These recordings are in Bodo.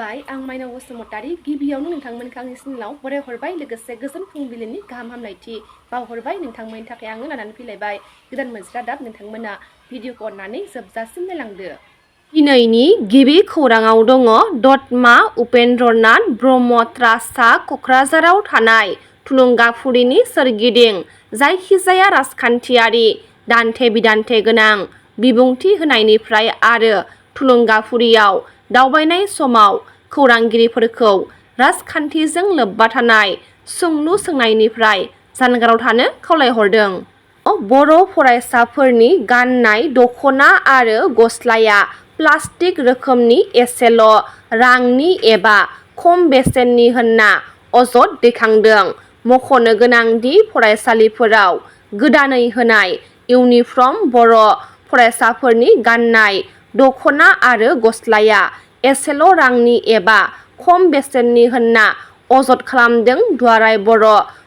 खुलुमबाय आं माइनाव बसुमतारी गिबियावनो नोंथांमोनखौ आंनि चेनेलाव बराय हरबाय लोगोसे गोजोन फुंबिलिनि गाहाम हामलायथि बावहरबाय नोंथांमोननि थाखाय आङो लानानै फैलायबाय गोदान मोनसे रादाब नोंथांमोना भिडिअखौ अननानै जोबजासिम नायलांदो। दिनैनि गिबि खौराङाव दङ दतमा उपेन्द्रनाथ ब्रह्म ट्रास्टआ क'क्राझाराव थानाय थुलुंगाफुरिनि सोरगिदिं जायखिजाया राजखान्थियारि दान्थे बिदान्थे गोनां बिबुंथि होनायनिफ्राय आरो थुलुंगाफुरियाव दावबायनाय समाव खौरांगिरिफोरखौ राजखान्थिजों लोब्बा थानाय सोंलु सोंनायनिफ्राय जानगाराव थानो खावलायहरदों। बर' फरायसाफोरनि गाननाय दख'ना आरो गस्लाया प्लास्टिक रोखोमनि एसेल' रांनि एबा खम बेसेननि होनना अजद दैखांदों। मख'नो गोनांदि फरायसालिफोराव गोदानै होनाय इउनिफर्म बर' फरायसाफोरनि गाननाय दख'ना आरो गस्लाया एसेल' रांनि एबा खम बेसेननि होनना अजद खालामदों दुलाराय बर'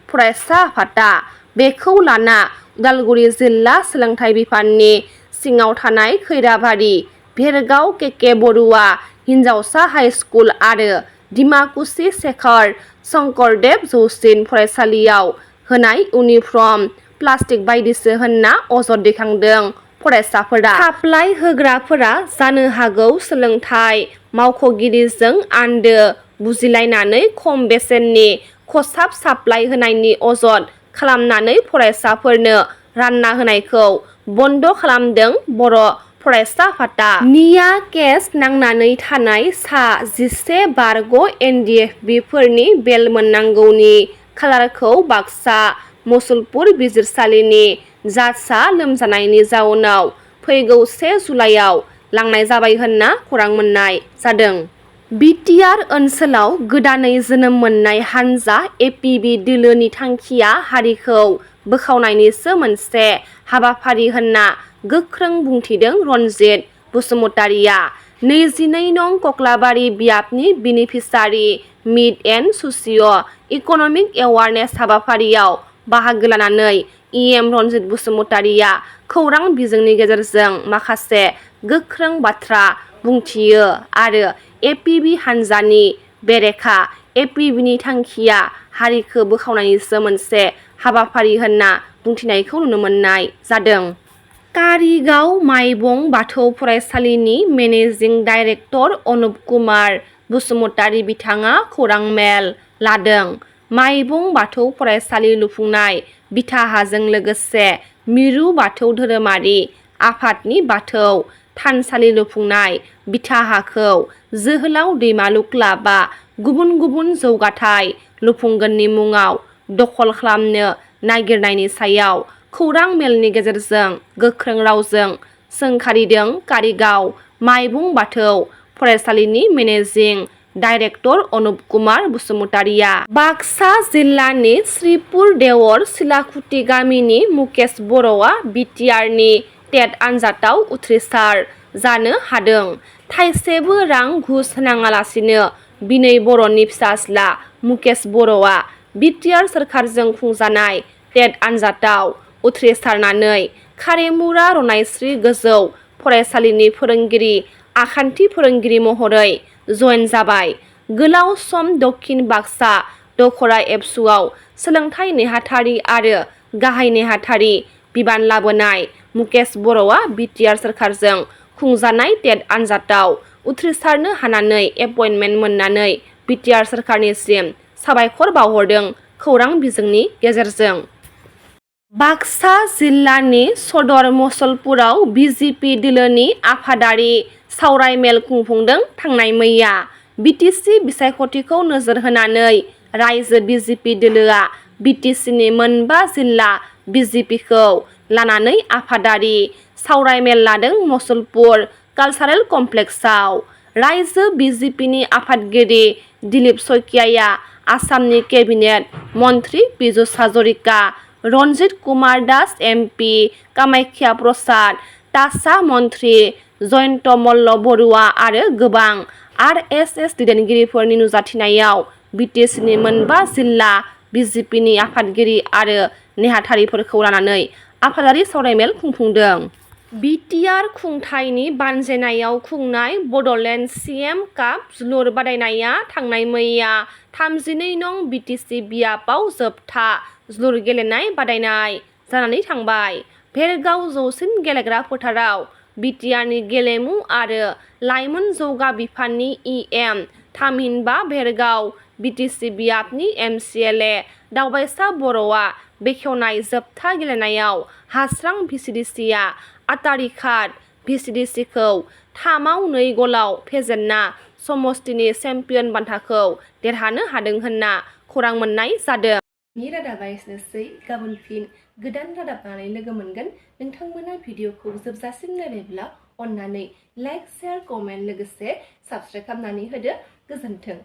फरायसा आफादा। बेखौ लाना उदालगुरि जिल्ला सोलोंथाइ बिफाननि सिङाव थानाय खैराबारि भेरगाव के बरुवा हिनजावसा हाइ स्कुल आरो डिमाकुसि शेखर शंकरदेब जौसिन फरायसालियाव होनाय इउनिफर्म प्लास्टिक बायदिसो होनना अजद दैखांदों फरायसाफोरा। साप्लाइ होग्राफोरा जानो हागौ सोलोंथाइ मावख'गिरिजों आन्दो बुजिलायनानै खम बेसेननि खसाब साप्लाइ होनायनि अजद खालामनानै फरायसाफोरनो रानना होनायखौ बन्द खालामदों बर' फरायसा आफादा। निया केस नांनानै थानाय सा 11 बारग' NDFB-फोरनि बेल मोननांगौनि खालारखौ बाक्सा मुसलपुर बिजिरसालिनि जाजआ लोमजानायनि जाउनाव फैगौ 1 जुलाइआव लांनाय जाबाय होनना खौरां मोननाय जादों। बिटिआर ओनसोलाव गोदानै जोनोम मोननाय हानजा APB दोलोनि थांखिया हारिखौ बोखावनायनिसो मोनसे हाबाफारि होनना गोख्रों बुंथिदों रनजित बसुमतारिया। 22 नं कक्लाबारि बियाबनि बेनिफिसारि मिड एन्ड ससिय' इक'नमिक एवारनेस हाबाफारियाव बाहागो लानानै EM रनजित बसुमतारिया खौरां बिजोंनि गेजेरजों माखासे गोख्रों बाथ्रा बुंथियो आरो APB हानजानि बेरेखा APBनि थांखिया हारिखो बोखावनायनिसो मोनसे हाबाफारि होनना बुंथिनायखौ नुनो मोननाय जादों। कारिगाव माइबं बाथौ फरायसालिनि मेनेजिं डाइरेक्टर अनुप कुमार बसुमतारि बिथाङा खौरां मेल लादों। माइबं बाथौ फरायसालि लुफुंनाय बिथाहाजों लोगोसे मिरु बाथौ धोरोमारि आफादनि बाथौ थानसालि लुफुंनाय बिथाहाखौ जोहोलाव दैमालु क्लाबआ गुबुन गुबुन जौगाथाय लुफुंगोननि मुङाव दखल खालामनो नागिरनायनि सायाव खौरां मेलनि गेजेरजों गोख्रों रावजों सोंखारिदों कारिगाव माइबं बाथौ फरायसालिनि मेनेजिं डाइरेक्टर अनुप कुमार बसुमतारिया। बाक्सा जिल्लानि श्रीपुर देवर सिलाकुटि गामिनि मुकेश बर'आ बिटिआरनि टेट आनजादाव उथ्रिसार जानो हादों। थाइसेबो रां घुस होनाङालासिनो बिनै बर'नि फिसाज्ला मुकेश बर'आ बिटिआर सोरखारजों खुंजानाय टेट आनजादाव उथ्रिसारनानै खारेमुरा रनायस्रि गोजौ फरायसालिनि फोरोंगिरि आखान्थि फोरोंगिरि महरै जयेन जाबाय। गोलाव सम दक्षिण बाक्सा दखरा एबसुआव सोलोंथाइ नेहाथारि आरो गाहाय नेहाथारि बिबान लाबोनाय मुकेश बर'आ बिटिआर सोरखारजों खुंजानाय टेट आनजादाव उथ्रिसारनो हानानै एपइन्टमेन्ट मोननानै बिटिआर सोरखारनिसिम साबायखर बावहरदों खौरां बिजोंनि गेजेरजों। बाक्सा जिल्लानि सदर मसलपुराव BJP दोलोनि आफादारि सावराय मेल खुंफुंदों थांनाय मैया। BTC बिसायख'थिखौ नोजोर होनानै रायजो BJP दोलोआ BTCनि मोनबा जिल्ला BJPखौ लानानै आफादारि सावराय मेल लादों मसलपुर कालचारेल कमप्लेक्सआव। रायजो BJPनि आफादगिरि दिलीप शइकियाया आसामनि केबिनेट मन्त्रि पीयूष हाजरिका, रन्जित कुमार दास MP, कामाख्या प्रसाद तासा मन्त्रि जयन्त मल्ल बरुवा आरो गोबां RSS दैदेनगिरिफोरनि नुजाथिनायाव BTCनि मोनबा जिल्ला BJPनि आफादगिरि आरो नेहाथारिफोरखौ लानानै आफादारि सावरायमेल खुंफुंदों। बिटिआर खुंथायनि बानजायनायाव खुंनाय बड'लेण्ड सिएम काप जोलुर बादायनाया थांनाय मैया 32 नं बिटिसि बियाबाव जोबथा जोलुर गेलेनाय बादायनाय जानानै थांबाय। भेरगाव जौसिन गेलेग्रा फोथाराव बिटिआरनि गेलेमु आरो लाइमोन जौगा बिफाननि इएम थामहिनबा भेरगाव बिटिसि बियाबनि एमसिएलए दावबायसा बर'आ बेखेवनाय जोबथा गेलेनायाव हास्रां भिसिडिसिआ आतारिघाट भिसिडिसिखौ 3-2 गलाव फेजेनना समष्टिनि चेम्पियन बान्थाखौ देरहानो हादों होनना खौरां मोननाय जादों। नि रादाबा एसेनोसै। गाबोन फिन गोदान रादाब लानानै लोगो मोनगोन। नोंथांमोना भिडिअखौ जोबजासिम नायबायब्ला अन्नानै लाइक, शेयार, कमेन्ट लोगोसे साबस्क्राइब खालामनानै होदो। गोजोन्थों।